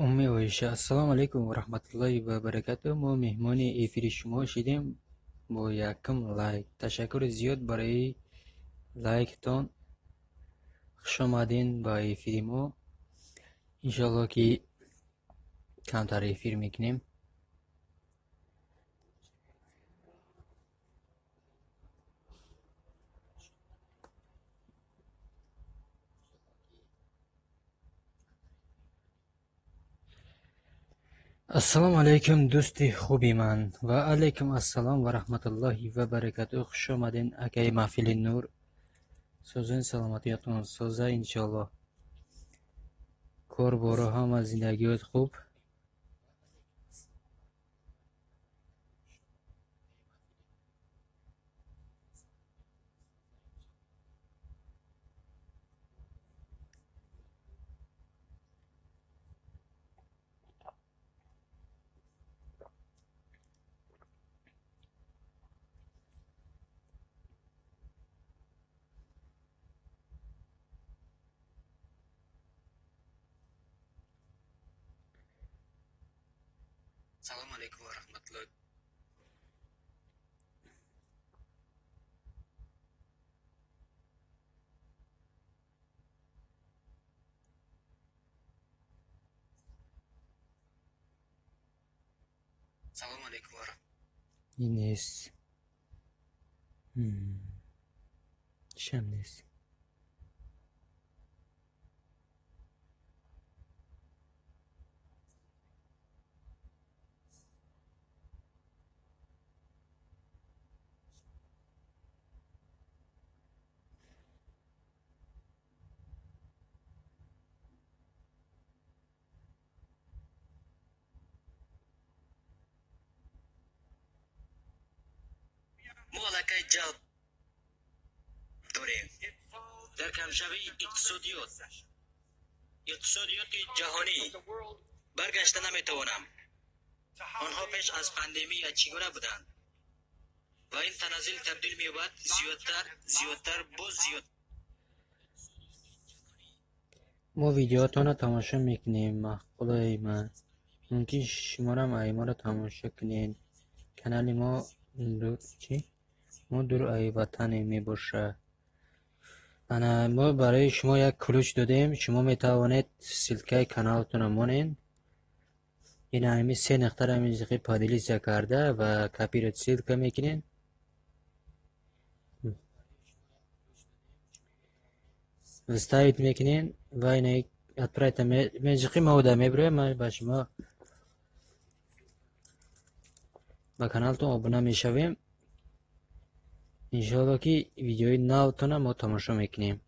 Умми Оиша, ассалому алайкум ва раҳматуллоҳи ва баракатуҳ. Мо меҳмони эфири шумо шидем бо якум лайк. Ташаккури зиёд барои лайктон. Хуш омадин ба эфири мо. Иншоалло ки камтар эфир мекунем. Ассалому алайкум, дӯсти хуби ман. Ва алайкум ассалом ва раҳматуллоҳи ва баракатуҳ. Хуш омадин, акаи маҳфили нур. Созин, саломатиятон соза, иншоалло. Кор боро ҳама зиндагиёт хуб. Салом алейкум ва раҳматуллоҳ. Салом алейкум ва раҳматуллоҳ. Ин нест. Чиам нест. Мо аллакай ҷалб дорем дар камшавии иқтисодиёт, иқтисодиёти ҷаҳонӣ. Баргашта наметавонам. Онҳо пеш аз пандемия чӣ гуна буданд? Ва ин таназзул табдил меёбад зиёдтар, зиёдтар, боз зиёд. Мо видеотонро тамошо мекунем, маъқулаи ман. Мумкин шуморам айморо тамошо кунед. Канали мо дур чӣ? Мо дур ай ватане мебошад. Ана мо барои шумо як ключ додем. Шумо метавонед ссылкаи каналтонро монед. Ин ҳамин се нуқтаро ҳамин зиқи поделиться карда ва копировать ссылка мекунед. Вставить мекунед ва ина отправить мезиқи мо да мебироем. Ман ба шумо ба каналтон обуна мешавем. Иншоалло ки видеои навтона мо тамошо мекунем.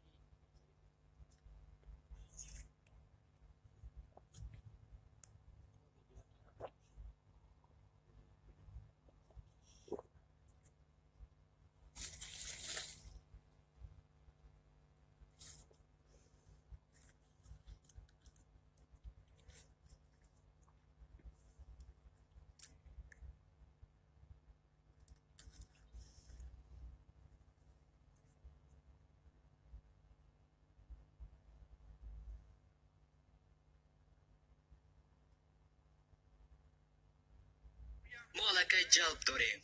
Мо аллакай ҷалб дорем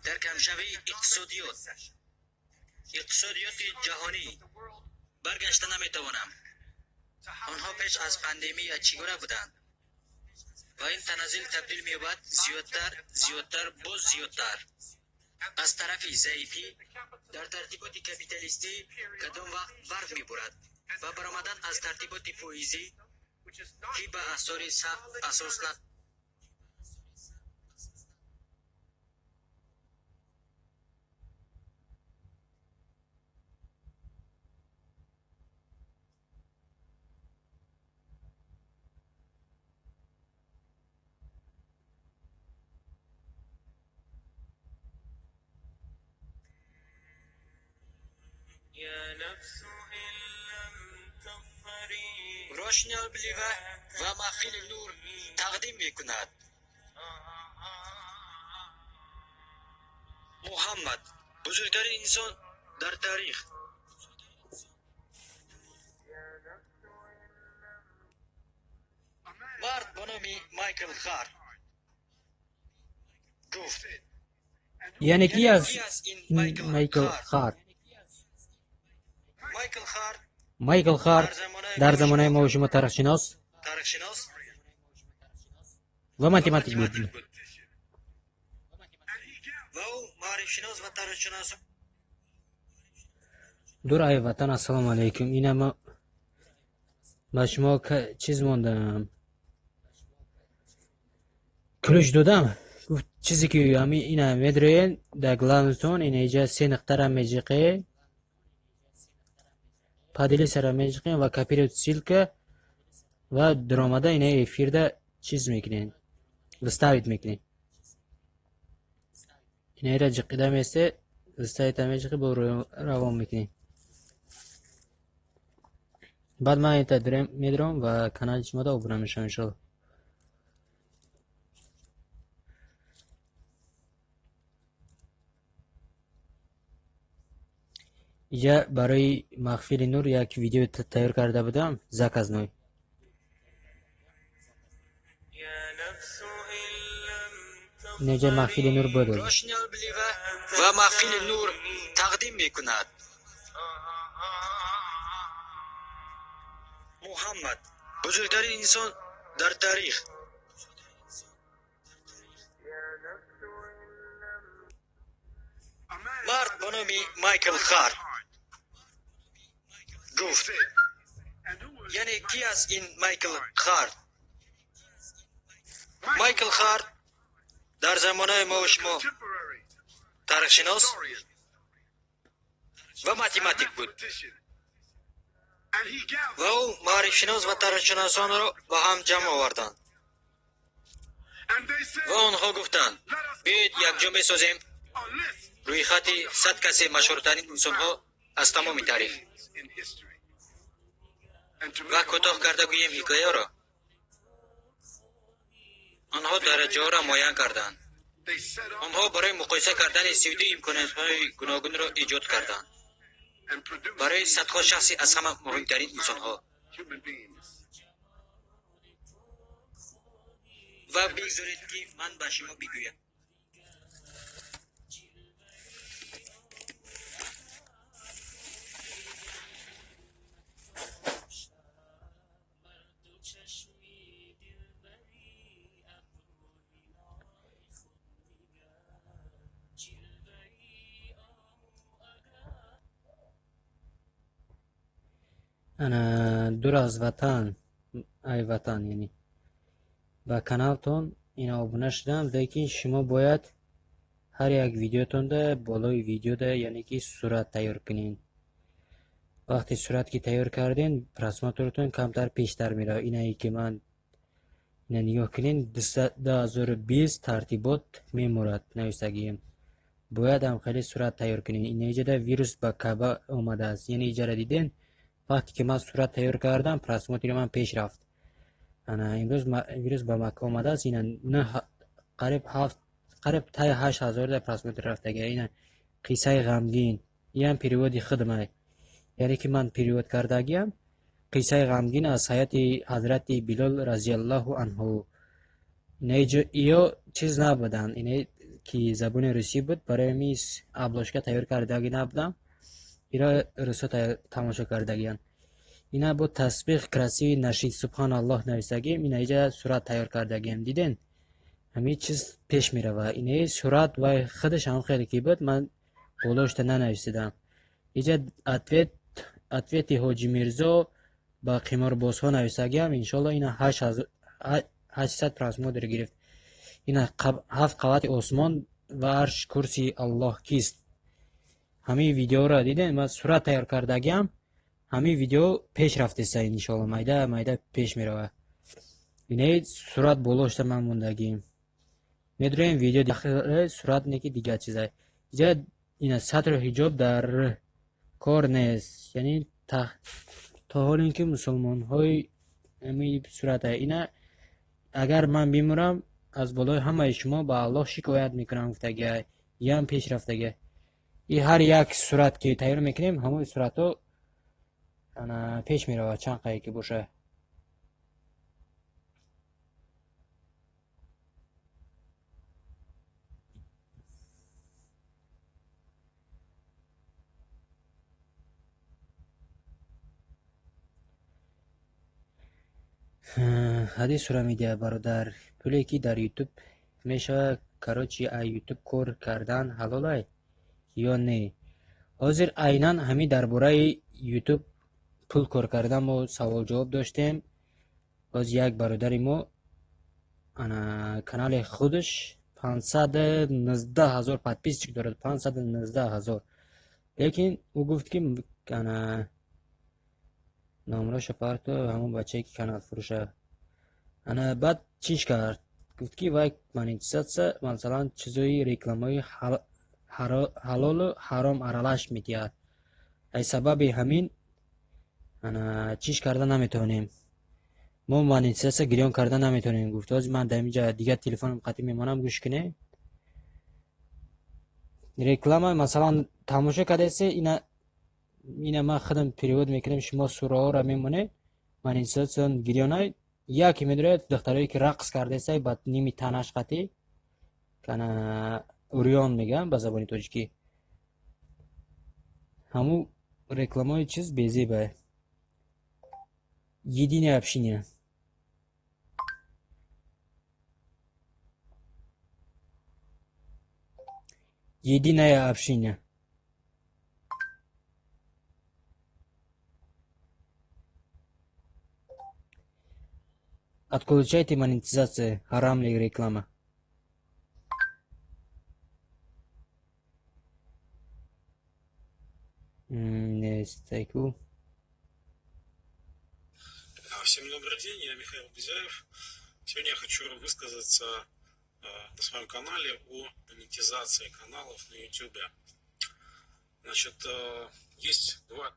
дар камшавии иқтисодиёт, иқтисодиёти ҷаҳонӣ. Баргашта наметавонам. Онҳо пеш аз пандемия чӣ гуна буданд? Ва ин таназзул табдил меёбад зиёдтар, зиёдтар, боз зиёдтар. Аз тарафи заифӣ дар тартиботи капиталистӣ кадом вақт барқ мебурад ва баромадан аз тартиботи фоизӣ, ки ба асори сахт асос на Рошнал Блива ва маҳфили нур тақдим мекунад. Муҳаммад бузургтарин инсон дар таърих. номи Майкл Харт гуфт: Яъне ки аз ки аст ин Майкл Майкл Харт? Харт? Майкл Харт Майкл Харт дар замонаи мо шумо таърихшинос таърихшинос ва математик буд. математик буд. Ва ӯ маърифшинос ва таърихшинос. Дур ай ватан, ассалому алайкум. Ина ба шумо чиз мондам, ключ додам. Гуфт, чизе ки ҳами ина медроен дар главный тон, ина иҷа се нуқтара меҷиқе, поделиться ра меҷиқем ва копировать ссылка ва даромада ина эфирда чиз мекунем, вставить мекунем. Инаира ҷиқида месте, вставить меҷиқи, бо равон мекунем. Баъд ман ита медурам ва канали шумода обуна мешавам, иншоалло. Иҷа барои Маҳфили Нур як видео тайёр карда будам, заказной. Инҷа Маҳфили Нур буд. Ва Маҳфили Нур тақдим мекунад. Муҳаммад, бузургтарин инсон дар таърих. Мард бо номи Майкл Харт гуфт: яъне ки аст ин Майкл Харт? Майкл Харт дар замонаи мо шумо таърихшинос ва математик буд. Ва ӯ маърифшинос ва таърихшиносонро ба ҳам ҷамъ оварданд. Ва онҳо гуфтанд: биёед якҷо месозем рӯйхати 100 касе машҳуртарин инсонҳо аз тамоми таърих. Ва кӯтоҳ карда гӯем ҳикояро. Онҳо дараҷаҳоро муайян карданд. Онҳо барои муқоиса кардани 32 имкониятҳои гуногунро эҷод карданд барои садҳо шахси аз ҳама муҳимтарин инсонҳо. Ва бигзоред, ки ман ба шумо бигӯям. Ана дур аз ватан, ай ватан, яъне ба каналтон ина обуна шудам, лекин шумо бояд ҳар як видеотонда болои видеода, яъне ки сурат тайёр кунед. Вақте сурат ки тайёр карден, просмотр тон камтар пештар меравад. Инае ки ман ина нигоҳ кунед, 2020 тартибот мемурад нависагием. Бояд ҳам хеле сурат тайёр кунед. Ина иҷода вирус ба Каъба омадааст. Яъне иҷара диден, вақте ки ман сурат тайёр кардам, просмотр и ман пеш рафт. Ана имрӯз вирус ба Макка омадааст. Ина қариб ҳафт, қариб таи 8000 да просмотр рафтага. Ина қиссаи ғамгин, иам перевод и худмай, яъне ки ман перевод кардагиам. Қиссаи ғамгин аз ҳаёти ҳазрати Билол разиаллоҳу анҳу. Иё чиз набуданд, ине ки забони русӣ буд, барои мис обложка тайёр кардаги набудам. Иро русо тамошо кардагиянд. Ина бо тасбих красивый нашид субҳаналлоҳ нависагим. Ина иҷа сурат тайёр кардагием, диден, ҳамин чиз пеш мерава. Инаи сурат вай худаш ҳам хеле ки буд, ман болошта нанависидам. Иҷа ответ и Ҳоҷи Мирзо ба қиморбозҳо нависагиам. Иншолло ина 800 просмотр гирифт. Ина ҳафт қавати осмон ва арш, курсии Аллоҳ кист? Ҳамин видеоро диден, ман сурат тайёр кардагиам. Ҳамин видео пеш рафтеса, иншолло майда майда пеш мерава. Инаи сурат болошта ман мондагим. Медроем видео сурат неки дигар чиза. Иҷа ина сатру ҳиҷоб дар кор нест, яъне то ҳол ин ки мусулмонҳои ҳамин сурата. Ина агар ман бимурам, аз болои ҳамаи шумо ба Аллоҳ шикоят мекунам гуфтагия, иам пеш рафтагия. И ҳар як сурат ки тайёр мекунем, ҳамои суратҳо ана пеш меравад, чанд қае ки боша. Ҳадис сура медиҳад, бародар. Пуле ки дар Ютуб мешавад, короче, ай Ютуб кор кардан ҳалолай ё не? Ҳозир айнан ҳамин дар бораи Ютуб пул кор кардан мо савол-ҷавоб доштем. Ҳозир як бародари мо ана канали худаш 519 ҳазор подписчик дорад, 519 ҳазор. Лекин ӯ гуфт ки ана номраша парто, ҳамон бачае ки канал фурӯша. Ана баъд чиш кард? Гуфт ки вай монетизатсия, масалан, чизои рекламаи ҳалолу ҳаром аралаш медиҳад. Ай сабаби ҳамин ана чиш карда наметавонем. Мо монетизатсия гирён карда наметавонем, гуфт. Ҳозир ман дар инҷа дигар телефонам қатъӣ мемонам, гӯш кунед. Реклама, масалан, тамошо кардасе, ина ман худам перевод мекунам, шумо сураҳоро мемонед, монетизатсия гирёнай, яке медорад духтарое ки рақс кардасай ба ними танаш қатъӣ, кана урён мегӯям ба забони тоҷикӣ. Ҳамун рекламаи чиз безебай. Единое общение. Единое общение. Отключайте монетизацию, харамли реклама. Нестайку. Всем добрый день, я Михаил Бизяев. Сегодня я хочу высказаться на своем канале о монетизации каналов на YouTube. Значит, есть два...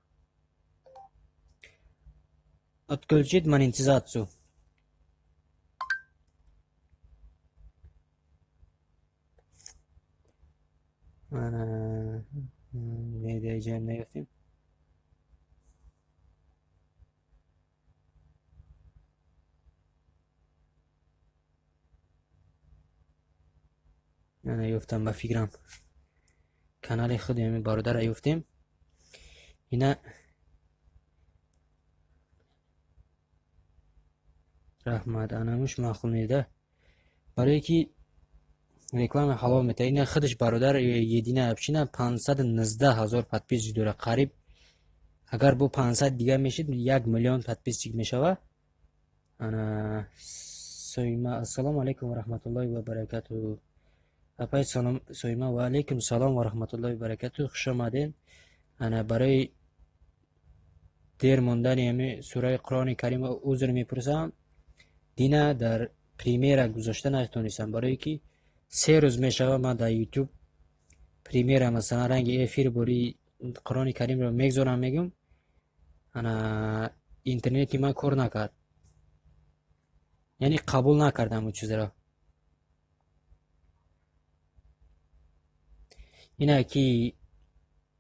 Отключить монетизацию. Не даҷаем наёфтем. Ана ёфтам, ба фикрам. Канали худи ҳамин бародарро ёфтем. Ина раҳмат, анамуш маъқул неда. Барое ки реклама ҳалол метавад. Ина худаш бародар едина община 519 ҳазор подписчик дорад. Қариб агар бо 500 дигар мешид, 1 миллион подписчик мешавад. Ана Соима, ассалому алайкум ва раҳматуллоҳи ва баракатуҳ. Апай салом Соима, ва алайкум салом ва раҳматуллоҳи ва баракатуҳ. Хуш омадед. Ана барои дер мондани ҳамин сураи Қуръони Карим узр мепурсам. Дина дар премьера гузошта натонистам, барое ки 3 рӯз мешавад ман дар YouTube премьера, масалан, ранги эфир бори Қуръони Каримро мегзорам, мегӯм, ана интернети ман кор накард, яъне қабул накардам он чизро. Ина ки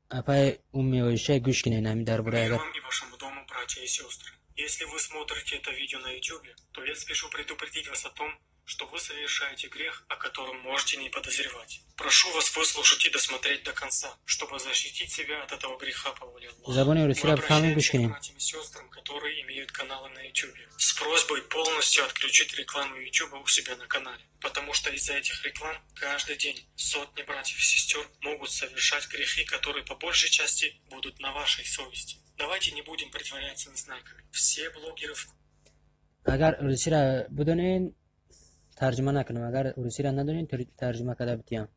апай Умми Оиша гӯш кунед ҳамин дар бораи агар Вам и вашему дому, братья и сестры. Если вы смотрите это видео на YouTube, то я спешу предупредить вас о том, что вы совершаете грех, о котором можете не подозревать. Прошу вас выслушать и досмотреть до конца, чтобы защитить себя от этого греха по воле Аллаха. Забони Мы русиро фаҳмем, гӯш обращаемся к кунем. братьям и сестрам, которые имеют каналы на YouTube, с просьбой полностью отключить рекламу YouTube у себя на канале, потому что из-за этих реклам каждый день сотни братьев и сестер могут совершать грехи, которые по большей части будут на вашей совести. Давайте не будем притворяться незнайками. Все блогеры в Агар русиро бидонед, тарҷима накунам, агар русиро надонед, тарҷима карда битиям.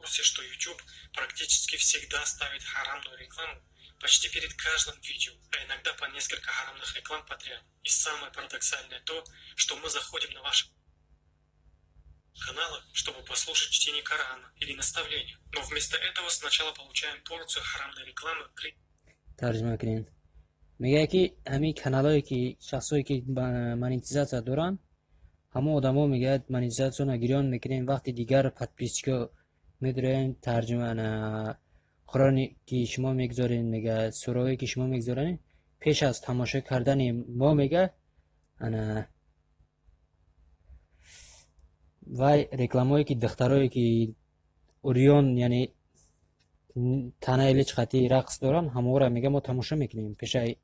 курсе, что YouTube практически всегда ставит харамную рекламу почти перед каждым видео, а иногда по несколько харамных реклам подряд. И самое парадоксальное то, что мы заходим на ваши каналы, чтобы послушать чтение Корана или наставления. Но вместо этого сначала получаем порцию харамной рекламы. Тарҷима кунед. Мегӯяд ки ҳамин каналҳое ки шахсое ки монетизатсия доранд, ҳамон одамо мегӯяд монетизатсияро гирён мекунем, вақти дигар подписчико медироем тарҷима на Қуръоне ки шумо мегузоред, мегӯяд сураҳое ки шумо мегузоред, пеш аз тамошо кардани мо мегӯяд ана вай рекламое ки духтарое ки урён, яъне танаи личқати рақс доранд, ҳамонро мегӯяд мо тамошо мекунем пешаи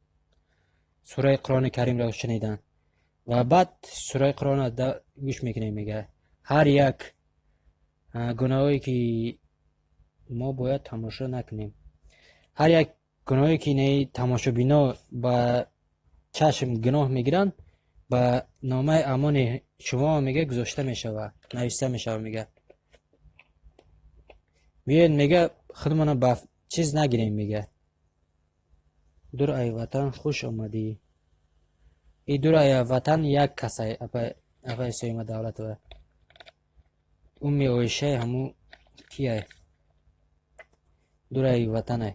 Сураи Қуръони Каримро шунидан ва баъд сураи Қуръонро гӯш мекунем, мега. Ҳар як гуноҳое ки мо бояд тамошо накунем, ҳар як гуноҳе ки тамошобино ба чашм гуноҳ мегиранд, ба номаи амони шумо, мега, гузошта мешавад, нависта мешавад, мега. Биёед, мега, худмона ба чиз нагирем, мега. Дур ай ватан хуш омадӣ. И дур ай ватан як касай, апаи Соима Давлатова, умми Оишаи ҳаму кияй, дур ай ватанай.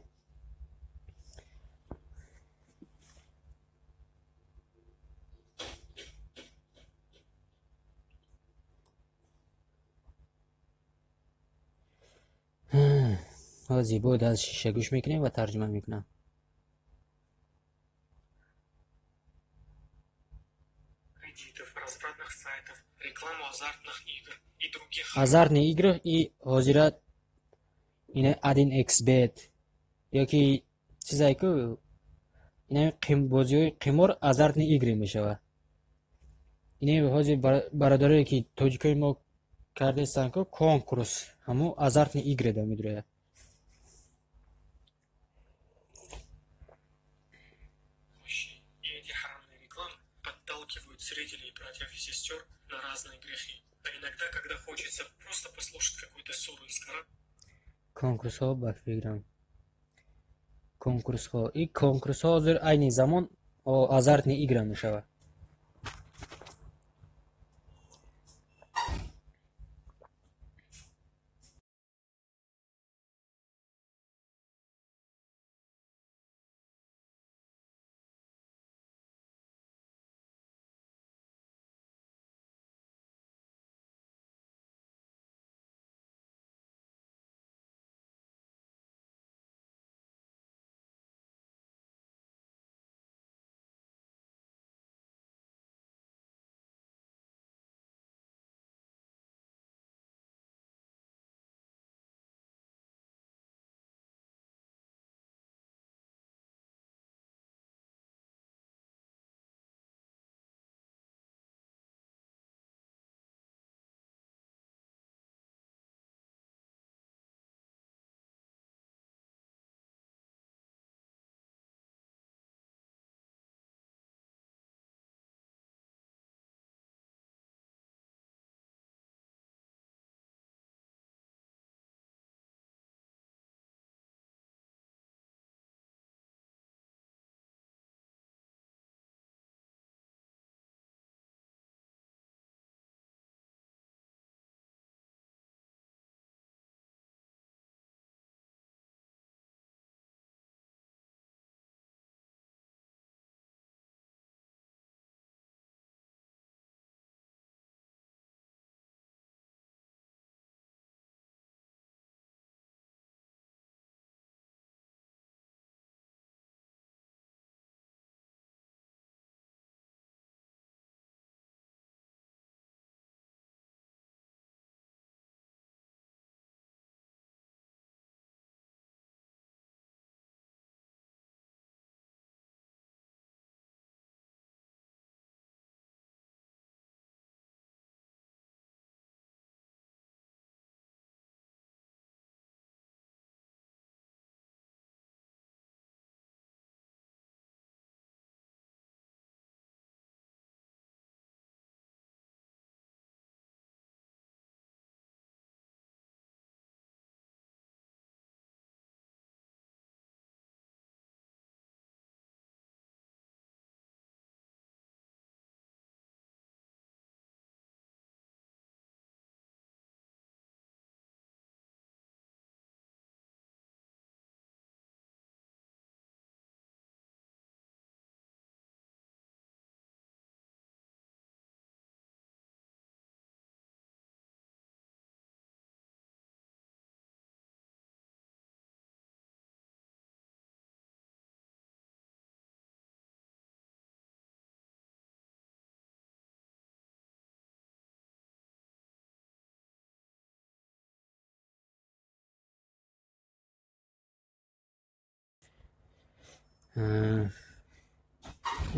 Ҳозир бояд аз шиша гӯш мекунем ва тарҷума мекунам. Кредитов, развратных сайтов, рекламу азартных игр и других. Азартные игры и ҳозира ина 1xBet ёки чизае ку, ина бозиҳои қимор, азартные игры мешавад. Ина ҳозир бародарое ки тоҷикои мо кардестанд ку конкурс, ҳамо азартные игры да медурояд. И эти харамные рекламы подталкивают зрителей, братьев и сестер на разные грехи. А иногда, когда хочется просто послушать какую-то суру из Корана, Конкурсҳо, ба фикрам, конкурсҳо, и конкурсҳо ҳозир айни замон азартные игра мешавад.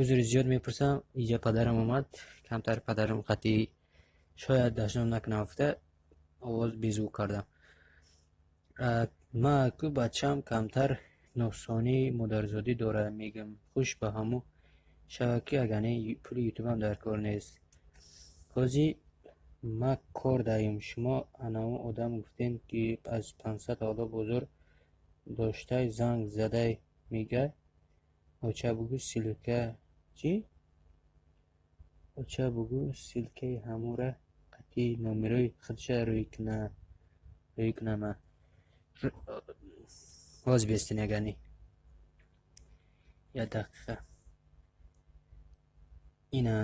Узри зиёд мепурсам, иҷа падарам омад, камтар падарам қатъӣ шояд дашном накунам гуфта овоз безвук кардам. Ма ку бачаам камтар нуқсонии модарзодӣ дорад, мегӯям хуш ба ҳамун шава, ки агар не, пули ютубам дар кор нест. Ҳозир ма кор даем. Шумо анавун одам гуфтем, ки аз 500 ҳоло бозор доштай, занг задай, мега оча бугӯ ссылка чӣ? Оча бугӯ ссылкаи ҳамура қатъи номерои худша рӯй кунама. Ҳозир бестен агар не. Як дақиқа. Ина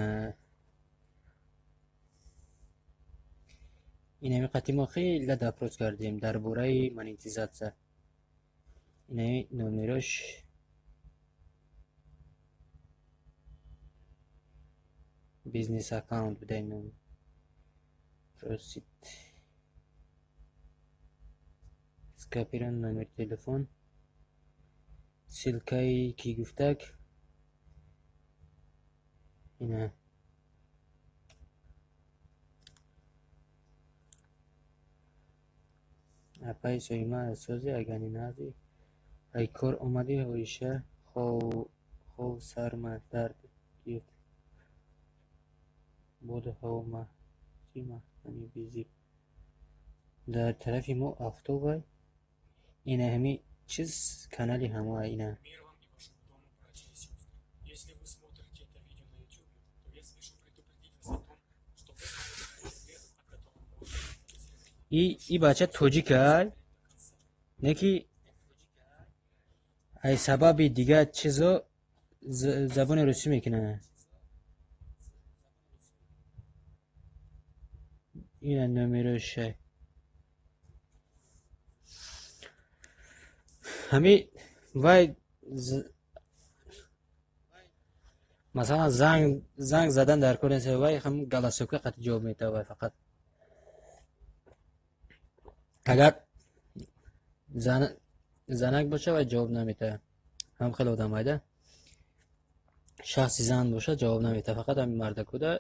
инами қатъи мо хеле допрос кардем дар бораи монетизатсия. Инами номерош бизнес аккаунт будай ном. Просит скопирован номер телефон. Ссылкаи ки гуфтак ина апаи Соима сози агани нази ай кор омадӣ, оиша хов сарма дард гирифт, бод ҳаво чи маҳками безиб дар тарафи мо афтобай. Ина ҳами чиз канали ҳама ина. Мир вам и вашему дому, братья и сестры. Если вы смотрите это видео на YouTube, то я спешу предупредить вас о том, что вы совершаете грех, о котором можно И бача тоҷикай, не ки ай сабаби дигар чизо забони русӣ мекунад. Ина номерошай. Ҳами вай масалан занг задан дар кор нест, вай ҳам голосовка қатъи ҷавоб медиҳад, вай фақат агар занак боша, вай ҷавоб намедиҳад. Ҳам хеле одам айда шахси зан боша, ҷавоб намедиҳад, фақат ҳами мардакуда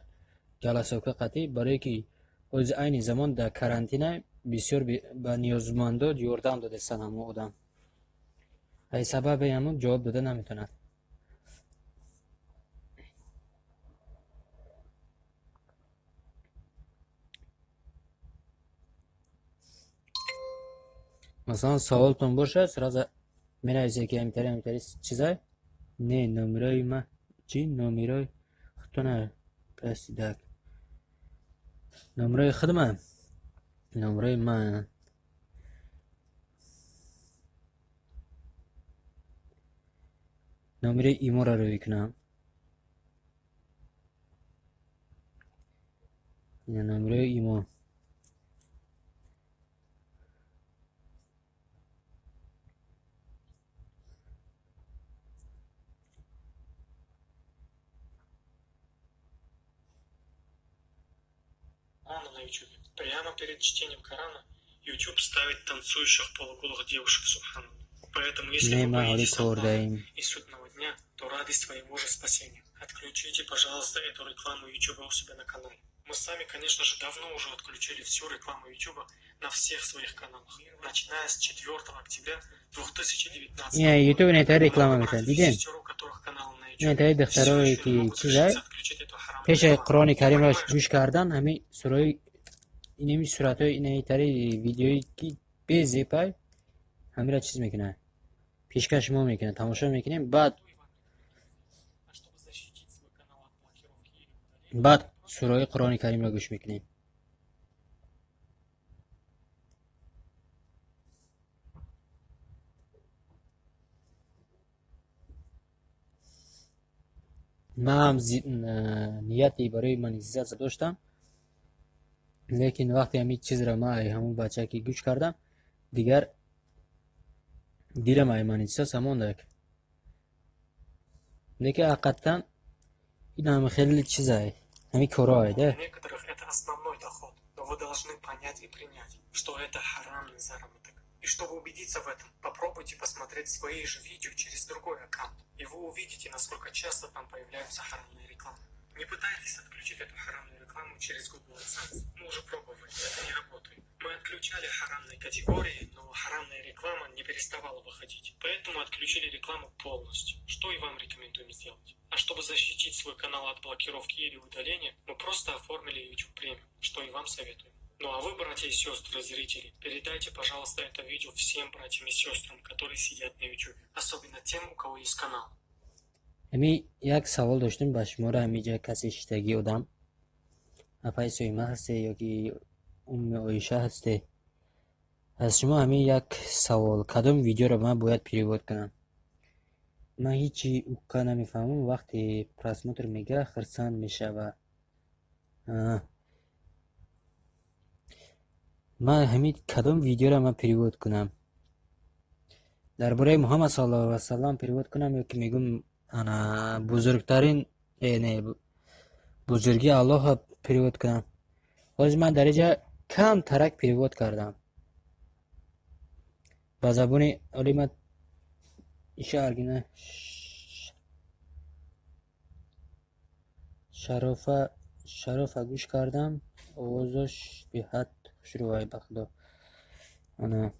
голосовка қатъи, барое ки ҳозир айни замон дар карантина бисёр ба ниёзмандо ёрдам додастан ҳамон одам. Ай сабаби ҳамон ҷавоб дода наметавонад. Масалан саволтон бошад, сразу менависед, ки ҳамитари ҳамитари чизай? Не, номерои ма чӣ? Номерои худтона прасидак. Номерои худма? Номерои ман. Номери иморо рӯй кунам. Ина номерои имо. На YouTube. Прямо перед чтением Корана YouTube ставит танцующих полуголых девушек, субханаллах. Поэтому, если Не, вы ма, боитесь ҳоли кор Аллаха даем. И судного дня, то ради своего же спасения отключите, пожалуйста, эту рекламу YouTube у себя на канале. Мы сами, конечно же, давно уже отключили всю рекламу YouTube на всех своих каналах, начиная с 4 октября 2019 Ина года. YouTube не та реклама Много метад, братьев и дидем? сестер, у которых каналы на Ина YouTube, таи все духтарое еще не ки могут чизай? решиться отключить эту харамную Пеши рекламу. Қуръони Каримро Понимаешь? гӯш кардан, ҳами сураи инами суратҳои инаитари видеое ки безепай ҳамира чиз мекунад. Пешкаш мо мекунад, тамошо мекунем, баъд А чтобы защитить свой канал от блокировки или удаления, баъд сураи Қуръони Каримро гӯш мекунем. Ман ҳам нияти барои монетизатсия доштам, лекин вақте ҳамин чизро ман ай ҳамун бача ки гӯш кардам, дигар дилам ай монетизатсия мондак. Лекин ҳақиқатан ин ҳам хеле чизай, ҳамин корҳое да. Для некоторых это основной доход, но вы должны понять и принять, что это харамный заработок. И чтобы убедиться в этом, попробуйте посмотреть свои же видео через другой аккаунт, и вы увидите, насколько часто там появляются харамные рекламы. Не пытайтесь отключить эту харамную рекламу через Google AdSense. Мы уже пробовали, это не работает. Мы отключали харамные категории, но харамная реклама не переставала выходить. Поэтому отключили рекламу полностью, что и вам рекомендуем сделать. А чтобы защитить свой канал от блокировки или удаления, мы просто оформили YouTube Premium, что и вам советуем. Ну а вы, братья и сестры, зрители, передайте, пожалуйста, это видео всем братьям и сестрам, которые сидят на YouTube. Особенно тем, у кого есть канал. Ҳами як савол доштем ба шуморо. Ҳамиҷа касе шиштагӣ одам, апаи Соима ҳасте ё ки Умми Оиша ҳасте, аз шумо ҳамин як савол: кадом видеоро ман бояд перевод кунам? Ман ҳичи ука намефаҳмам. Вақте просмотр мегирад, хирсанд мешава. Ман ҳамин кадом видеоро ман перевод кунам? Дар бораи Муҳаммад саллаллоҳу васаллам перевод кунам ё ки мегӯм ана бузургтарин не, бузургии Аллоҳро перевод кунам? Ҳозир ман дар инҷа камтарак перевод кардам ба забони оли. Ман иша аргина Шарофа, Шарофа гӯш кардам, овозаш беҳад хушрӯай, ба худо. Ана.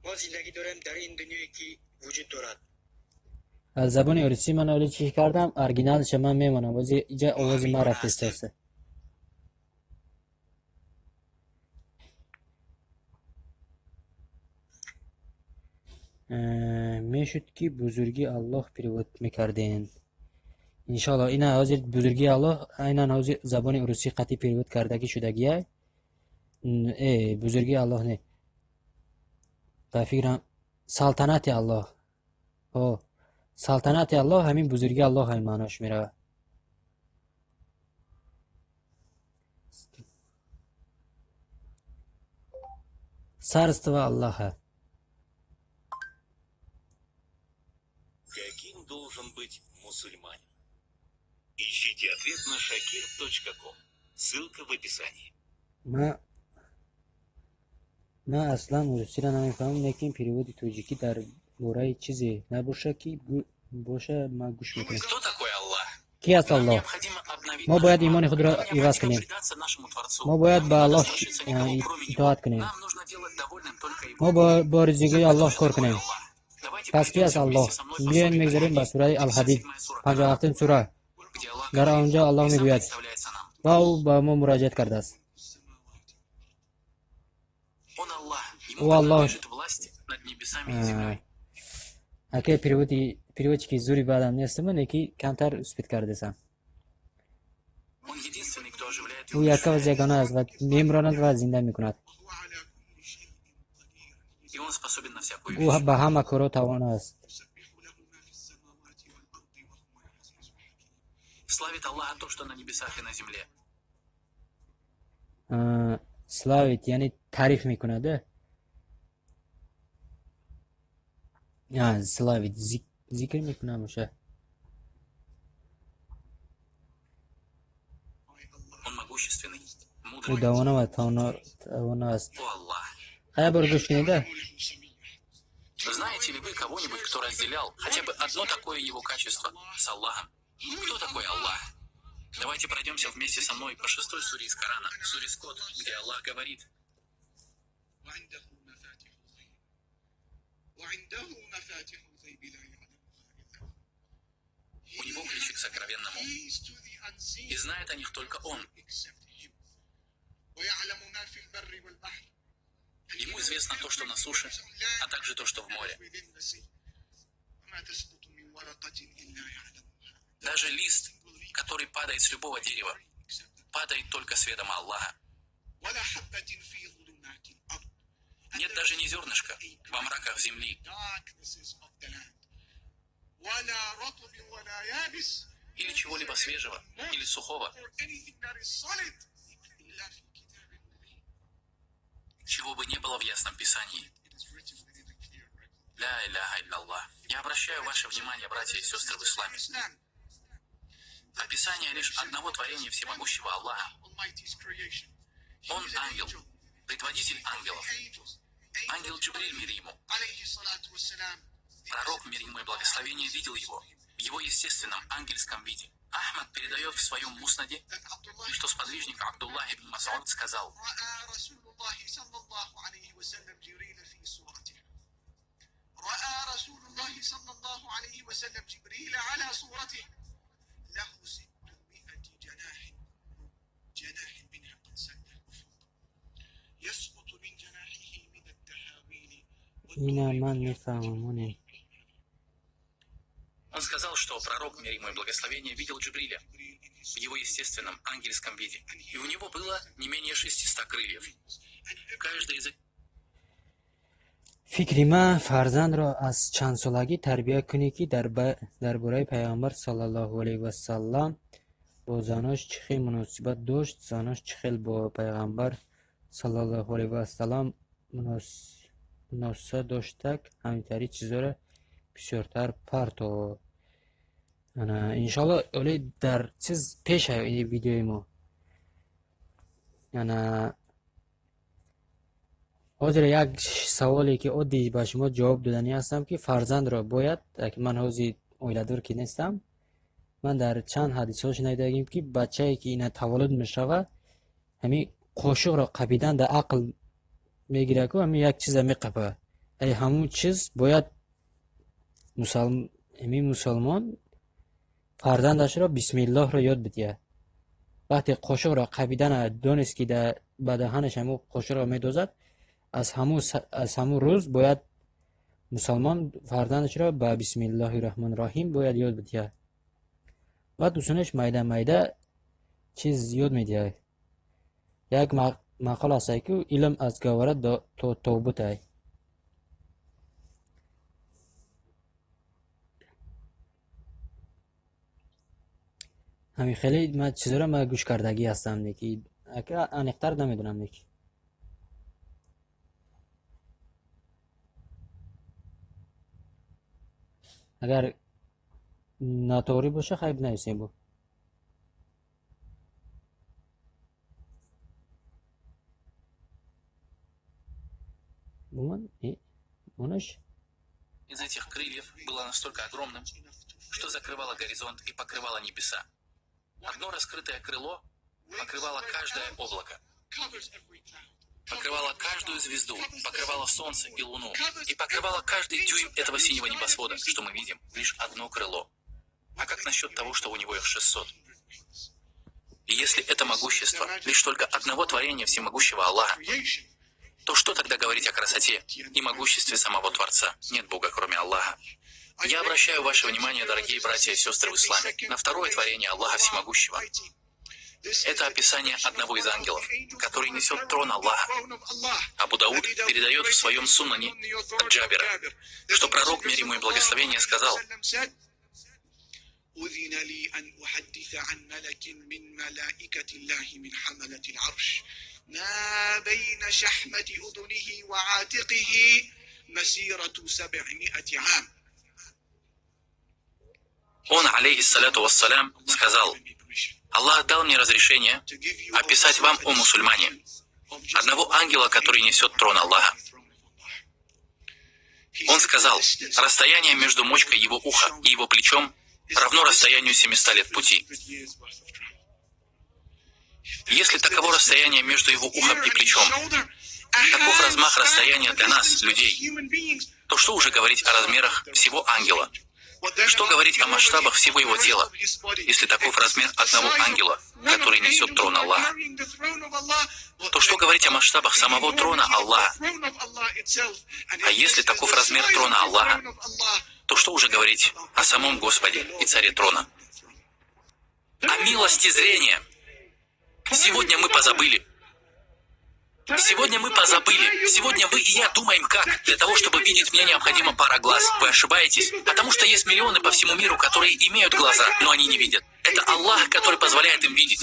Мо зиндагӣ дорем дар ин дунёе, ки вуҷуд дорад. Аз забони урусӣ ман оли чӣ кардам, оригиналша ман мемонам. Бози иҷа овози ман рафтистааст. Мешуд, ки бузургии Аллоҳ перевод мекардем, иншоалло. Ина ҳозир бузургии Аллоҳ айнан ҳозир забони урусӣ қатъи перевод кардагӣ шудагия. Бузургии Аллоҳ не, ба фикрам, салтанати Аллоҳ. О, салтанати Аллоҳ, ҳамин бузургии Аллоҳ ҳамин маънош меравад. Царство Аллаха. Каким должен быть мусульманин? Ищите ответ на shakir.com. Ссылка в описании. Ман аслан урусиро намефаҳмам, лекин переводи тоҷикӣ дар бораи чизе набоша, ки боша, ман гӯш мекунам. Кто такой Аллах? Ки аст Аллоҳ? Мо бояд имони худро иваз кунем. Мо бояд ба Аллоҳ итоат кунем. Мо бо ризигии Аллоҳ кор кунем. Пас ки аст Аллоҳ? Биёед, мегзарем ба сураи Алҳадид, 57-ум сура. Дар он ҷо Аллоҳ мегӯяд ва ӯ ба мо муроҷиат кардааст. Ӯ Аллоҳ. Аке, переводи, переводчики зури баъдам нестам, леки камтар успеть кардесам. Ӯ яка ва ягона аст ва мемиронад ва зинда мекунад. Ӯ ба ҳама корҳо тавоно аст. Славит Аллаха то, что на небесах и на земле. Славит яъне таъриф мекунад. Славит зикр мекунад боша. Он могущественный, Ӯ мудрый. давона ва тавоно аст. О Аллах. Ҳая, бор гӯш кунед. Знаете ли вы кого-нибудь, кто разделял хотя бы одно такое его качество с Аллахом? Кто такой Аллах? Давайте пройдемся вместе со мной по шестой суре из Корана, суре Скот, где Аллах говорит: وعنده مفاتح الغيب وعنده مفاتح الغيب لا يعلمها إلا هو. У него ключи к сокровенному, Keys to the unseen и знает о них только он. except him. ويعلم ما في البر والبحر. Ему известно то, что на суше, а также то, что в море. Within the sea. وما تسقط من ورقة إلا يعلمها. Даже лист, который падает с любого дерева, падает только с ведома Аллаха. ولا حبة في ظلمات الأرض. Нет даже ни зернышка во мраках земли Darknesses of the land. ولا رطب ولا يابس. Или чего-либо свежего или сухого, or anything that is solid إلا في كتاب مبين. Чего бы не было в ясном писании. It is written within a clear record. Ля иляха илляллах. Я обращаю ваше внимание, братья и сестры в исламе. Islam, Описание лишь одного творения всемогущего Аллаха Almighty's creation. Он ангел, предводитель ангелов. Ангел Джибриль, мир ему. Пророк, мир ему и благословение, видел его в его естественном ангельском виде. Ахмад передает в своем муснаде, что сподвижник Абдуллах ибн Мас'уд сказал: Ина ман мефаҳмам. Он сказал, что пророк, мир ему и благословение, видел Джибриля в его естественном ангельском виде, и у него было не менее 600 крыльев. Каждый из Фикри ман, фарзандро аз чандсолагӣ тарбия кунӣ, ки дар бораи Пайғамбар саллаллоҳу алайҳи васаллам бо занош чӣ хел муносибат дошт, занош чӣ хел бо Пайғамбар саллаллоҳу алайҳи васаллам муносибат доштак, ҳаминтари чизоро бисёртар парто. Ана, иншоалло, оле дар чиз пеша видеои мо. Ана, ҳозир як саволе, ки оддӣ ба шумо ҷавоб доданӣ ҳастам, ки фарзандро бояд, ман ҳозир оиладор ки нестам, ман дар чанд ҳадисҳо шунидагим, ки бачае ки ина таваллуд мешавад, ҳамин қошуқро қапидан дар ақл мегирад ку, ҳамин як чиза меқапад. Ай ҳамун чиз бояд ҳамин мусалмон фарзандашро бисмиллоҳро ёд бидиҳад. Вақте қошуқро қапидана донист, ки ба даҳанаш ҳамун қошуқро медозад, аз ҳамун рӯз бояд мусалмон фарзандашро ба бисмиллоҳи раҳмони раҳим бояд ёд бидиҳад. Баъд усунаш майда майда чиз ёд медиҳад. Як мақол ҳаст, ки илм аз гаҳвора то тобутай. Ҳамин хеле ман чизоро ман гӯш кардагӣ ҳастам, ки аниқтар намедонам. Ки агар ноторӣ боша, хайр, бинависем бу. Буман, Из этих крыльев было настолько огромным, что закрывало горизонт и покрывало небеса. Одно раскрытое крыло покрывало каждое облако, покрывало каждую звезду, покрывало солнце и луну, и покрывало каждый дюйм этого синего небосвода, что мы видим, лишь одно крыло. А как насчет того, что у него их 600? И если это могущество лишь только одного творения всемогущего Аллаха, то что тогда говорить о красоте и могуществе самого Творца? Нет Бога, кроме Аллаха. Я обращаю ваше внимание, дорогие братья и сестры в исламе, на второе творение Аллаха Всемогущего. Это описание одного из ангелов, который несет трон Аллаха. Абу Дауд передает в своем сунане от Джабира, что пророк, мир ему и благословение, сказал: أذن لي أن أحدث عن ملك من ملائكة الله من حملة العرش ما بين شحمة أذنه وعاتقه مسيرة 700 عام. Он, алейхиссаляту вассалям, сказал: Аллах дал мне разрешение описать вам, о мусульмане, одного ангела, который несет трон Аллаха. Он сказал: расстояние между мочкой его уха и его плечом равно расстоянию 700 лет пути. Если таково расстояние между его ухом и плечом, таков размах расстояния для нас, людей, то что уже говорить о размерах всего ангела? Что говорить о масштабах всего его тела, если таков размер одного ангела, который несет трон Аллаха? То что говорить о масштабах самого трона Аллаха? А если таков размер трона Аллаха, то что уже говорить о самом Господе и Царе трона? О милости зрения! Сегодня мы позабыли. Сегодня мы позабыли. Сегодня вы и я думаем как. Для того, чтобы видеть, мне необходима пара глаз. Вы ошибаетесь. Потому что есть миллионы по всему миру, которые имеют глаза, но они не видят. Это Аллах, который позволяет им видеть.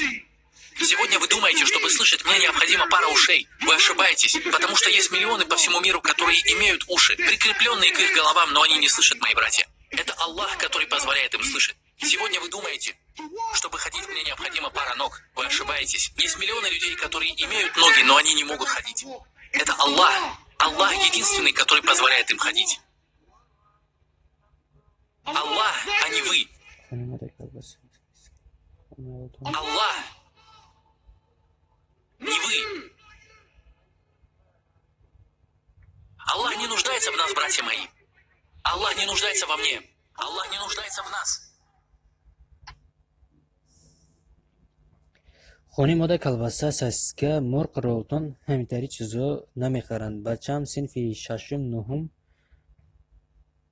Сегодня вы думаете, чтобы слышать, мне необходима пара ушей. Вы ошибаетесь, потому что есть миллионы по всему миру, которые имеют уши, прикрепленные к их головам, но они не слышат, мои братья. Это Аллах, который позволяет им слышать. Сегодня вы думаете, Чтобы ходить, мне необходима пара ног. Вы ошибаетесь. Есть миллионы людей, которые имеют ноги, но они не могут ходить. Это Аллах. Аллах единственный, который позволяет им ходить. Аллах, а не вы. Аллах, не вы. Аллах не нуждается в нас, братья мои. Аллах не нуждается во мне. Аллах не нуждается в нас. Хони мода колбаса, сосиска, мурғ, ролтон ҳамитари чизо намехаранд. Бачаам синфи шашум нуҳум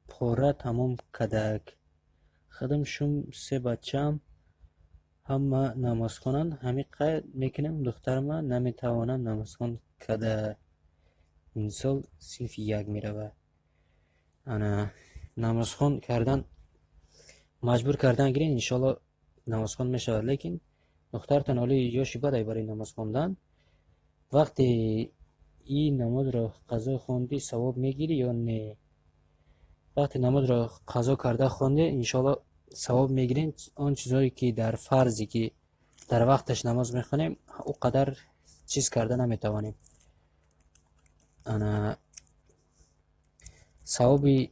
пора тамом кадак. Худам шум се бачаам ҳама намозхонанд. Ҳамин қайд мекунам духтарма наметавонам намозхон када. Имсол синфи як меравад. Ана намозхон кардан маҷбур кардан гирен, иншоалло намозхон мешавад, лекин духтартон ҳоли ёши бадай барои намоз хондан. Вақте ин намозро қазо хондӣ савоб мегирӣ ё не? Вақте намозро қазо карда хондӣ, иншоалло савоб мегирем. Он чизое ки дар фарзе ки дар вақташ намоз мехонем, о қадар чиз карда наметавонем. Ана савоби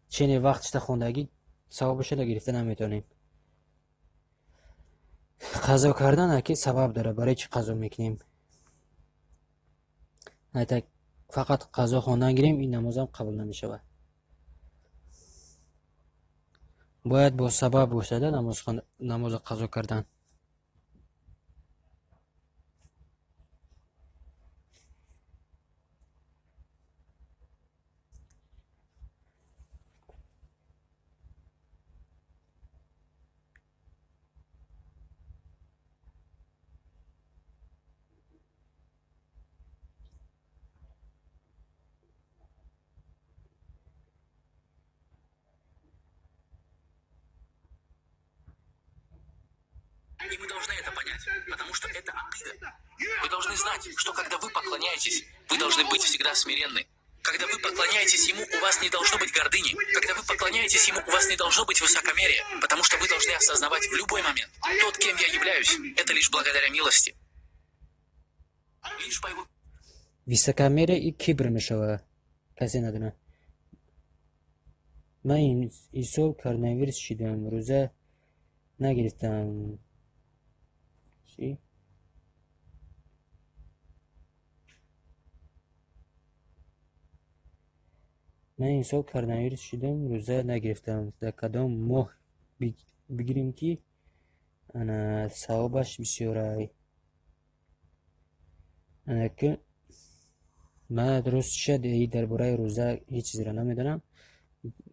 чене вақтшда хондагӣ савобашро гирифта наметавонем. Қазо кардан аки сабаб дорад, барои чӣ қазо мекунем? Айтак фақат қазо хондан гирем, ин намозам қабул намешавад. Бояд бо сабаб бошада намозро қазо кардан. И мы должны это понять, потому что это акида. Вы должны знать, что когда вы поклоняетесь, вы должны быть всегда смиренны. Когда вы поклоняетесь Ему, у вас не должно быть гордыни. Когда вы поклоняетесь Ему, у вас не должно быть высокомерия, потому что вы должны осознавать в любой момент, тот, кем я являюсь, это лишь благодаря милости. Лишь по Его... Высокомерие и кибр мешава. Касе надона. Ман имсол коронавирус шидам, рӯза нагирифтам. Чӣ? Ман имсол коронавирус шидам, рӯза нагирифтам. Дар кадом моҳ бигирем ки ана савобаш бисёрай? Ана ки ман рост шад дар бораи рӯза ҳеҷ чизеро намедонам.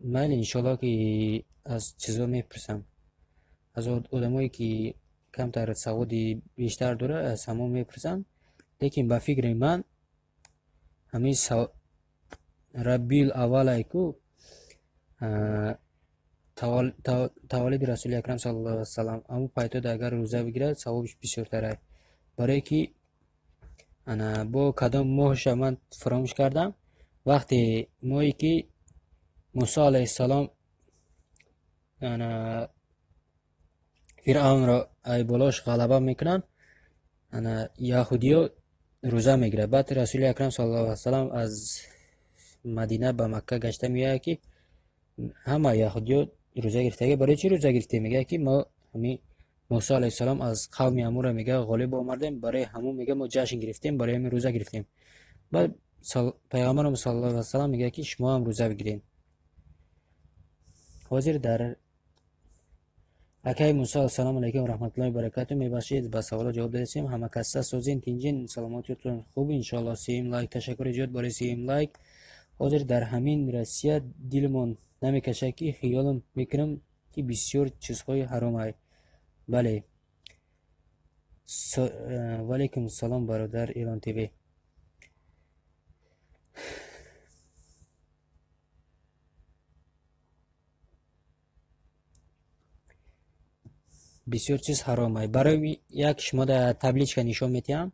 Майли, иншоалло ки аз чизо мепурсам, аз одамое ки камтар саводи бештар дорад, аз ҳамон мепурсам. Лекин ба фикри ман ҳамин Раббил аввалай ку таваллуди Расули Акрам саллаллоҳу алайҳи васаллам, ҳамон пайтода агар рӯза бигирад савобиш бисёртарай. Барое ки ана бо кадом моҳша ман фаромӯш кардам, вақте моҳе ки Мусо алайҳиссалом ана Фиръавнро ай болош ғалаба мекунанд, ана яҳудиё рӯза мегирад. Баъд Расули Акрам саллаллоҳу алайҳи васаллам аз Мадина ба Макка гашта меояд ки ҳама яҳудиё рӯза гирифтага. Барои чӣ рӯза гирифтем? Мегӯяд ки мо ҳамин Мусо алайҳиссалом аз қавми ҳамура мегӯяд ғолиб омадем, барои ҳамун мегӯяд мо ҷашн гирифтем, барои ҳамин рӯза гирифтем. Баъд Пайғамбарам саллаллоҳу алайҳи васаллам мегӯяд ки шумо ҳам рӯза бигиред. Ҳозир дар акаи Мусо ассалому алайкум ва раҳматуллоҳи ва баракатуҳ. Мебахшед, ба саволо ҷавоб додем. Ҳама каса созин, тинҷин, саломатиятон хуб иншоаллоҳ. Сеюм лайк, ташаккури зиёд барои сеюм лайк. Ҳозир дар ҳамин Россия дилмон намекашад ки хиёлам мекунам ки бисёр чизҳои ҳаромай. Бале. Ва алайкум салом бародар Эрон ТВ. Бисёр чиз ҳаромай. Барои як шумо дар табличка нишон медиҳам.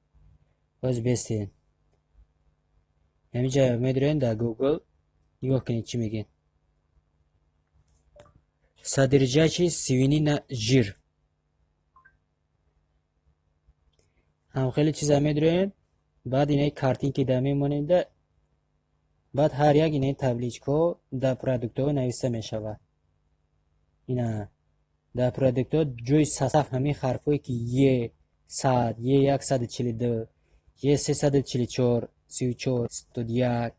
Боз бестед. Ҳаминҷа медурен дар Google нигоҳ кунед чӣ мегӯяд. Содержащий свинина жир. Ҳам хеле чиза медроем, баъд инаи картинки да мемонем, баъд ҳар як инаи табличкаҳо дар продуктҳо нависта мешавад. Ина дар продуктҳо ҷои состав ҳамин ҳарфҳое ки Е 100, Е 142, Е 344, 34, 71,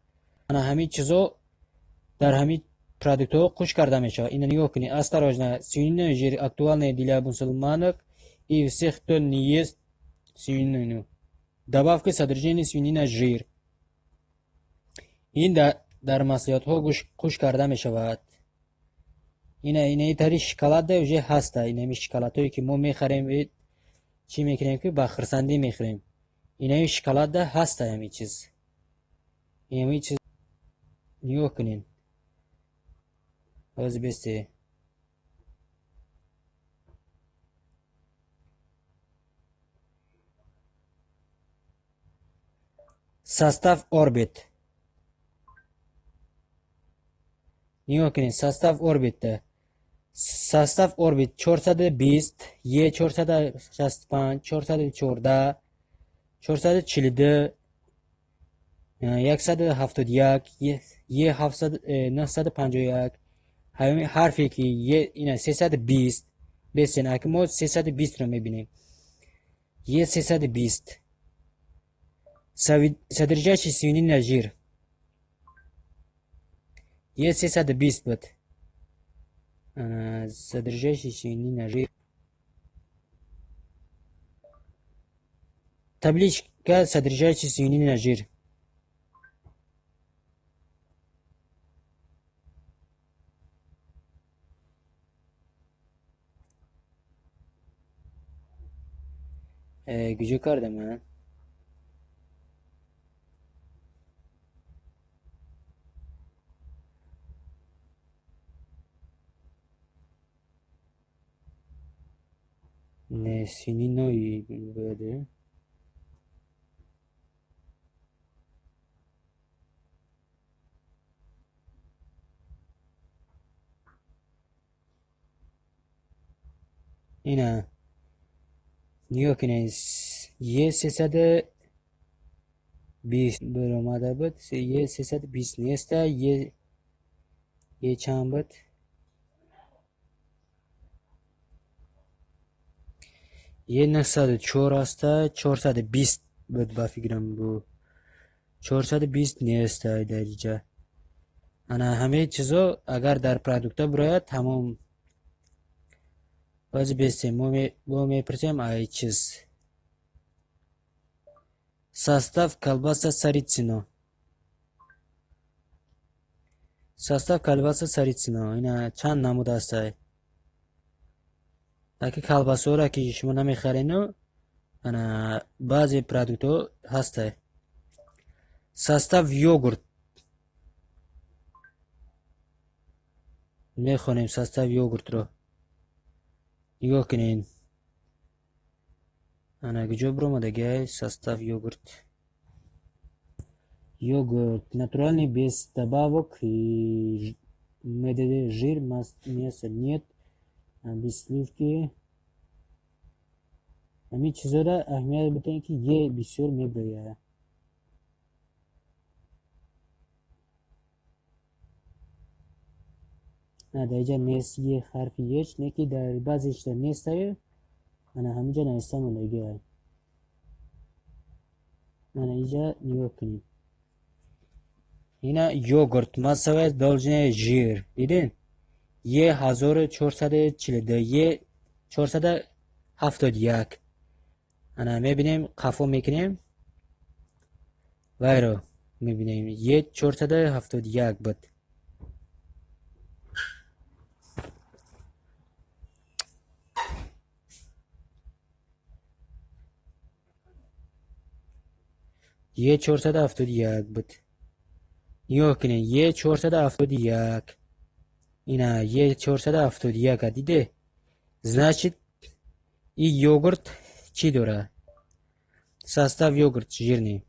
ана ҳамин чизо дар ҳамин продуктҳо қуш карда мешавад. Ина нигоҳ кунед, осторожно, свиной жир актуальный для мусульманок и всех, кто не ест свинину. Добавка содержание свинина жир. Ин дар маҳсулотҳо қуш карда мешавад. Ина инаи тари шоколад уже ҳаста. Инами шоколадҳое ки мо мехарем, чӣ мекунем, ки ба хурсандӣ мехӯрем. Инаи шоколада ҳаста ҳамин чиз. Ҳамин чиз нигоҳ кунед. Ҳозир бесте. Состав Орбит. Нигоҳ кунед, состав Орбитда. Состав Орбит 420, Е 465, 414, 442, 171, Е 951. Ҳамин ҳарфе ки Е ина 320, бесен, аки мо 320 ро мебинем. Е 320. Содержащий свинина жир. Е 320 буд. Содержащий свинина жир. Табличка содержащий свинина жир. Куҷо кардам ман? Не, свининой бояд. Ина нигоҳ кунед, Е 320 баромада буд, Е 320 неста, Е чанд буд? Е 904 аста, 420 буд ба фикрам, бу 420 неста дар инҷа. Ана ҳамаи чизо агар дар продукта бирояд, тамом. Боз бестем, мо мепурсем ай чиз. Состав колбаса Царицино. Состав колбаса Царицино. Ина чанд намуд аст? Аки колбасаҳоро ки шумо намехарену, ана баъзе продуктҳо ҳаста. Состав йогурт. Мехонем состав йогуртро. Нигоҳ кунед. Ана куҷо биромадагиай состав йогурт? Йогурт натуральный, без добавок, и МДД, жир, мясо нет, без сливки. Ҳамин чизҳоро аҳамият бидиҳем, ки Е бисёр мебирояд. На, дар инҷа нест Е, ҳарфи Еш, не ки дар баъзе чизҳо нестаю, ана ҳаминҷа нависта мондагиай. Ана инҷа нигоҳ кунед. Ина йогурт массовая должная жир. Дидед? Е 1442, Е 471. Ана мебинем, қафо мекунем. Вайро мебинем. Е 471 буд. Е 471 буд. Нигоҳ кунед, Е 471. Ина Е 471 диде? Значит, и йогурт чӣ дорад? Состав йогурт жирный.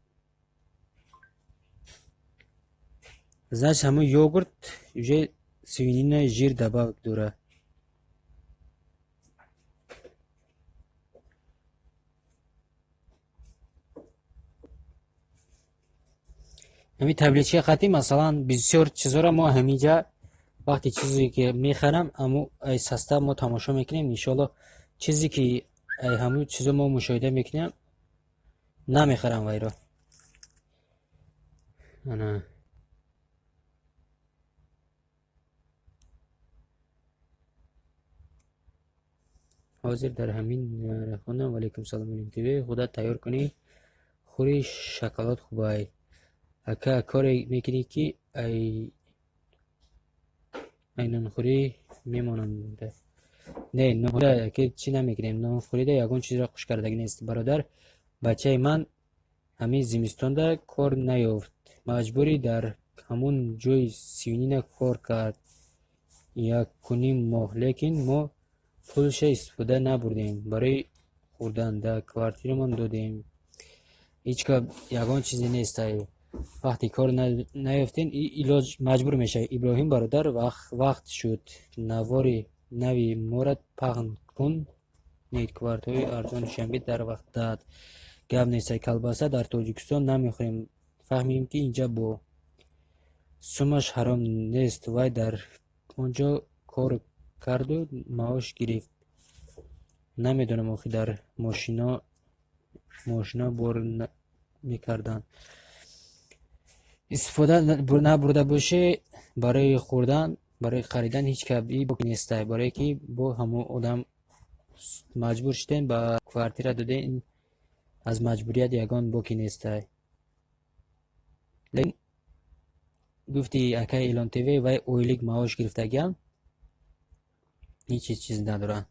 Значит, ҳамон йогурт уже свинина жир добавок дорад. Ҳамин табличка хати, масалан, бисёр чизоро мо ҳаминҷа вақте чизе ки мехарам, аммо ай состав мо тамошо мекунем, иншоалло чизе ки ай ҳамун чизо мо мушоҳида мекунем, намехарам вайро. Ана ҳозир дар ҳамин рахонам. Валейкум салом. ТВ худат тайёр кунӣ, хӯри шоколад хубай. Ака, коре мекунӣ ки ай нонхӯрӣ мемонанд? Не, нонхӯрида ки чӣ намекунем, нонхӯрида ягон чизро хуш кардагӣ нест. Бародар, бачаи ман ҳамин зимистонда кор наёфт, маҷбурӣ дар ҳамун ҷои свинина кор кард 1.5 моҳ, лекин мо пулша истифода набурдем, барои хӯрдан дар квартирамон додем. Ҳеҷ ка ягон чизе нест. Вақте кор наёфтем, илоҷ маҷбур мешавӣ. Иброҳим бародар, вақт шуд, навори нави мора паҳн кун. Квартираҳои арзон Душанбе дар ваҳдат. Гап нест, колбаса дар Тоҷикистон намехӯрем, фаҳмем ки инҷа бо сумаш ҳаром нест. Вай дар он ҷо кор карду маош гирифт. Намедонам, охи дар мошино бор мекарданд. Истифода набурда бошӣ барои хӯрдан, барои харидан ҳеҷ каби бок нестай, барое ки бо ҳамон одам маҷбур шудем, ба квартира додем, аз маҷбурият ягон боки нестай. Лекин гуфти акаи Илон ТВ, вай ойлик маош гирифтагиам, ҳеҷ чиз надорад.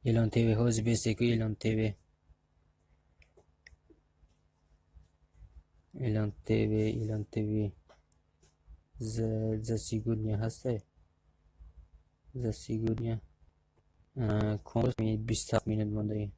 Илон ТВ ҳозир бестеку Илон ТВ. Илон ТВ, Илон ТВ. За сегодня ҳастай? За сегодня. 27 минут мондаи.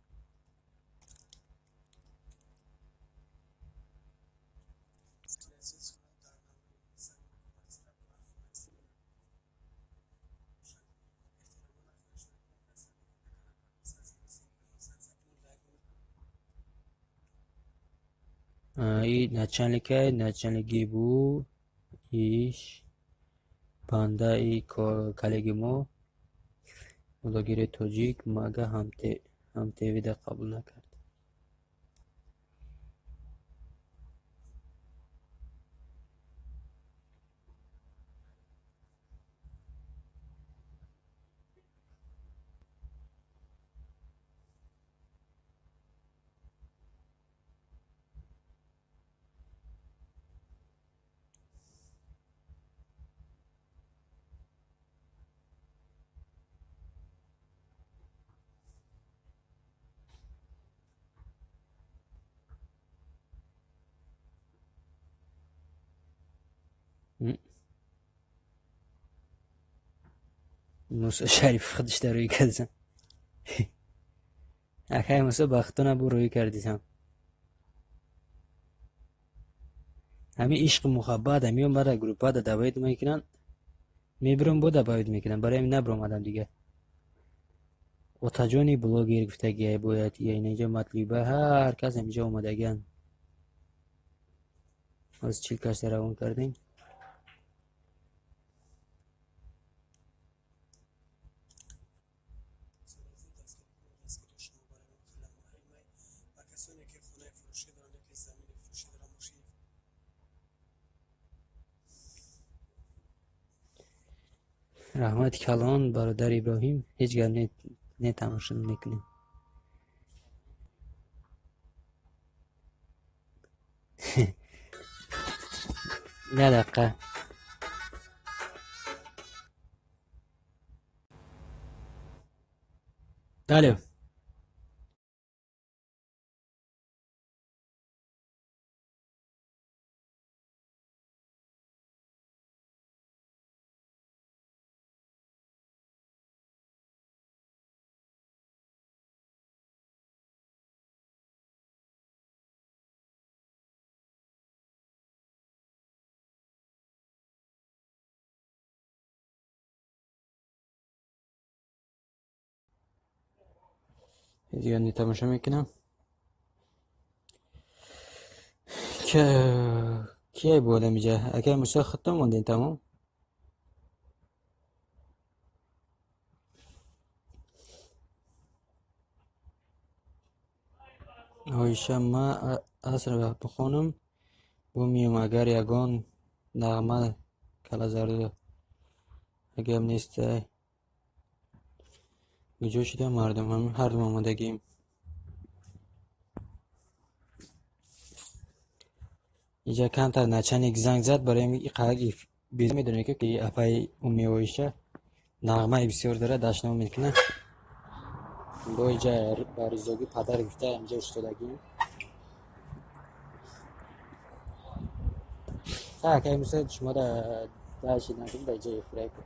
И начальника, начальник ГБУ, иш банда и коллеги мо, блогери тоҷик, мага ҳамтвда қабул накард. Мусо Шариф худаш дар рӯй кардисам. Акай Мусо, бахтона бу рӯй кардисам. Ҳамин ишқу муҳаббат ҳамиё мара группада добавить мекунанд, мебирам, бо добавить мекунанд, барои ҳамин набиромадам дигар. Отаҷони блогер гуфтагиай бояд я инаҷа матлуба ҳар кас ҳаминҷа омадагианд. Ҳозир 40 каса равон кардем. Раҳмати калон, бародар Иброҳим, ҳеҷ гап не, тамошо мекунем. Як дақиқа. Алё. Дигар не тамошо мекунам. Кие буд амиҷа? Акай Мусо, худтон мондем, тамом. Оиша, ман аср бихонам, бо меоям, агар ягон нағма калазарду гап нестай. Куҷо шуда мардум? Ҳардум омодагим. Инҷа камтар начальник занг зад, барои иқалак медонем, ки апаи Умми Оиша нағмаи бисёр дорад, дашном мекунад. Бо инҷа ба ризогӣ падар гуфта инҷа истодагим. Акай Мусо, шумо дальше накунед, дар ҷои эфирай ку.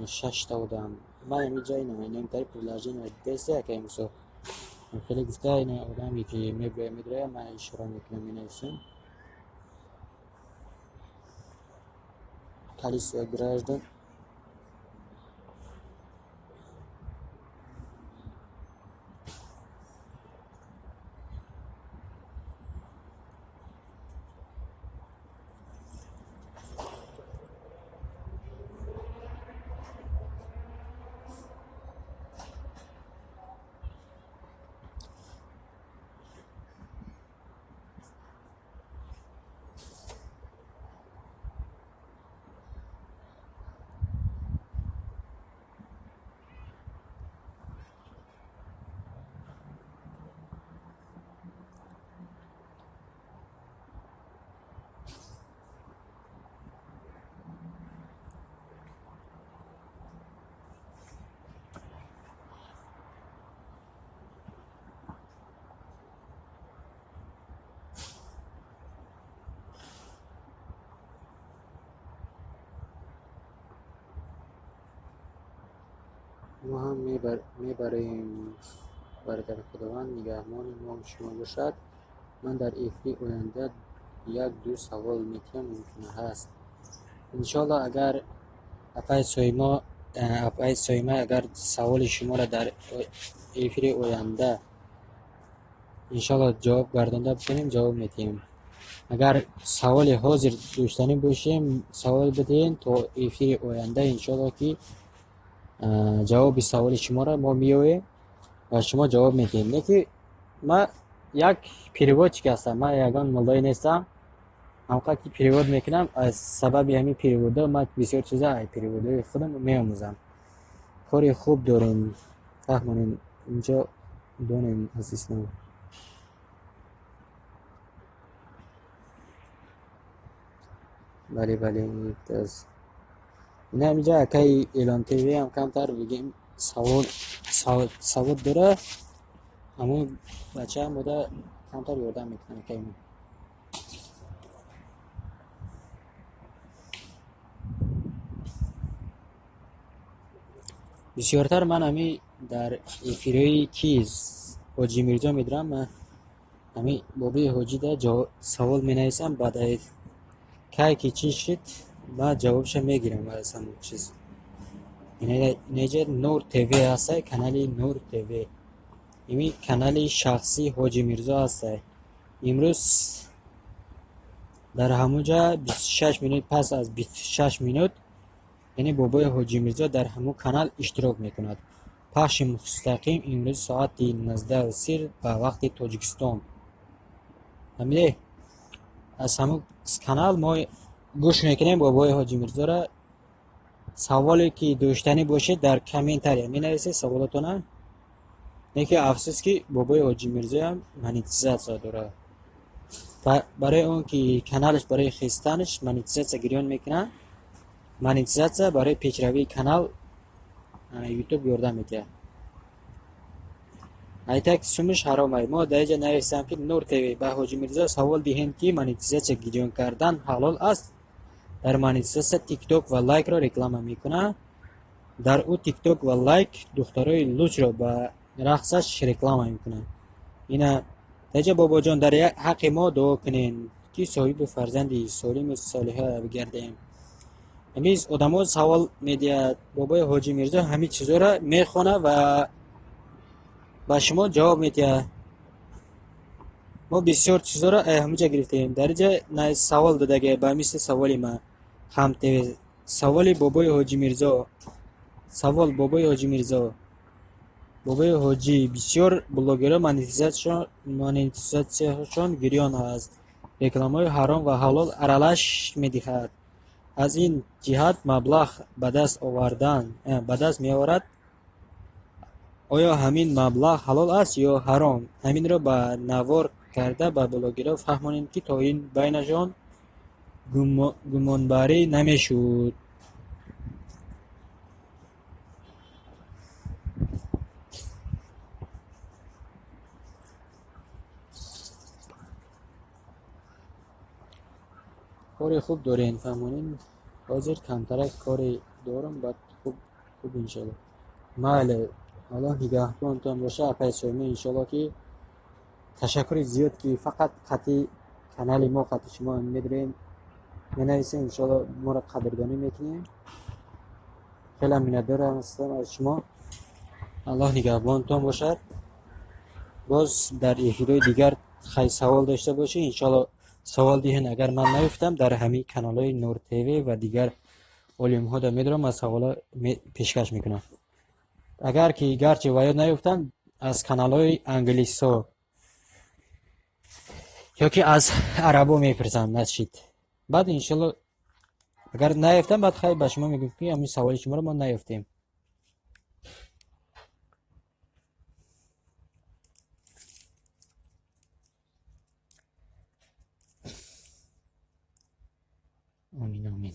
Шашта одам. Ман инҷа инам тари приложение десе, акай Мусо. Хеле гуфта ина одаме ки мебирояд, медирояд, ман ишора мекунам, менависам. Количество граждан. Мо ҳам мебарем, бародар, Худованд нигаҳбони мо шумо бошад. Ман дар эфири оянда як-ду савол метиҳам, мумкин ҳаст. Иншоалло, агар апаи Соимо, апаи Соима, агар саволи шуморо дар эфири оянда иншоалло ҷавоб гардонда битонем, ҷавоб метиҳем. Агар саволи ҳозир доштанӣ бошем, савол бидиҳем, то эфири оянда иншоалло ки ҷавоби саволи шуморо мо меёвем ва шумо ҷавоб медиҳем. Не ки ман як переводчик ҳастам, ман ягон муллое нестам. Ҳамқадр ки перевод мекунам, аз сабаби ҳамин переводҳо ман бисёр чиза аз переводҳои худам меомӯзам. Кори хуб дорем, фаҳмонем, инҷо донем аз ислом. Бале, бале, аз ина ҳаминҷа акаи Элон ТВ ҳам камтар бигем савол савод дора, ҳамон бачаам буда камтар ёрдам мекунад акаи мо. Бисёртар ман ҳами дар эфирҳои ки Ҳоҷи Мирзо медорам, ман ҳами бобои ҳоҷида савол менависам, баъд кай ки чӣ шуд, ман ҷавобша мегирам аз ҳамон чиз. Инаҷа Нур ТВ ҳастай, канали Нур ТВ. Ими канали шахсии Ҳоҷи Мирзо ҳастай. Имрӯз дар ҳамон ҷа 26 минут, пас аз 26 минут, яъне бобои Ҳоҷи Мирзо дар ҳамон канал иштирок мекунад. Пахши мустақим имрӯз соати 19:30 ба вақти Тоҷикистон. Фаҳмидед? Аз ҳамон канал мо гӯш мекунем бобои Ҳоҷи Мирзоро. Саволе ки доштанӣ бошед, дар комментария менависед саволотона. Не ки афсӯс ки бобои Ҳоҷи Мирзоям монетизатсия дорад. Барои он ки каналаш барои хистанаш монетизатсия гирён мекунад, монетизатсия барои пешравии канал Ютуб ёрдам медиҳад. Айтак сумиш ҳаром ай. Мо дар инҷа нависам ки Нур ТВ ба Ҳоҷи Мирзо савол диҳем, ки монетизатсия гирён кардан ҳалол аст? Дар монетизатсия ТикТок ва лайкро реклама мекунад. Дар ӯ ТикТок ва лайк духтарои лучро ба рақсаш реклама мекунад. Ина даҷа бобоҷон, дар ҳаққи мо дуо кунед, ки соҳиби фарзанди солиму солиҳа бигардем. Ҳамин одамо савол медиҳад, бобои Ҳоҷи Мирзо ҳамин чизҳоро мехонад ва ба шумо ҷавоб медиҳад. Мо бисёр чизҳоро ҳамиҷа гирифтем. Дар инҷа савол додагӣ ба мисли саволи ман. Ҳам ТВ. Саволи бобои Ҳоҷи Мирзо. Савол бобои Ҳоҷи Мирзо. Бобои Ҳоҷӣ, бисёр блогерҳо монетизатсияшон гирён аст. Рекламаҳои ҳаром ва ҳалол аралаш медиҳад. Аз ин ҷиҳат маблағ ба даст меоварад. Оё ҳамин маблағ ҳалол аст ё ҳаром? Ҳаминро ба навор карда ба блогерҳо фаҳмонем, ки то ин байнашон гумонбарӣ намешуд. Кори хуб дорем, фаҳмонем. Ҳозир камтарак коре дорам, баъд хуб хуб иншоалло. Майли, Аллоҳ нигаҳбонтон боша, апай Сомӣ, иншоалло ки ташаккури зиёд, ки фақат қати канали мо, қати шумо медурем, менависем, иншоалло моро қадрдонӣ мекунем. Хеле миннатдор ҳастам аз шумо. Аллоҳ нигаҳбонтон бошад. Боз дар эфирҳои дигар хай савол дошта бошед, иншоалло савол диҳен. Агар ман наёфтам, дар ҳамин каналҳои Нур ТВ ва дигар олимҳо да медорам, аз саволҳо пешкаш мекунам. Агар ки гарчи ва ёд наёфтам, аз каналҳои англисо ё ки аз арабо мепурсам насшид. Баъд иншоалло агар наёфтам, баъд хай ба шумо мегӯям, ки ҳамин саволи шуморо мо наёфтем. Омин, омин.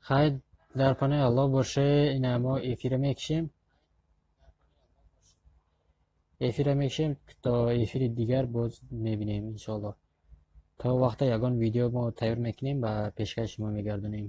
Хайр, дар паноҳи Аллоҳ боше. Ина мо эфира мекушем. Эфира мекушем, то эфири дигар боз мебинем иншоалло. То вақта ягон видео мо тайёр мекунем, ба пешкаши шумо мегардонем.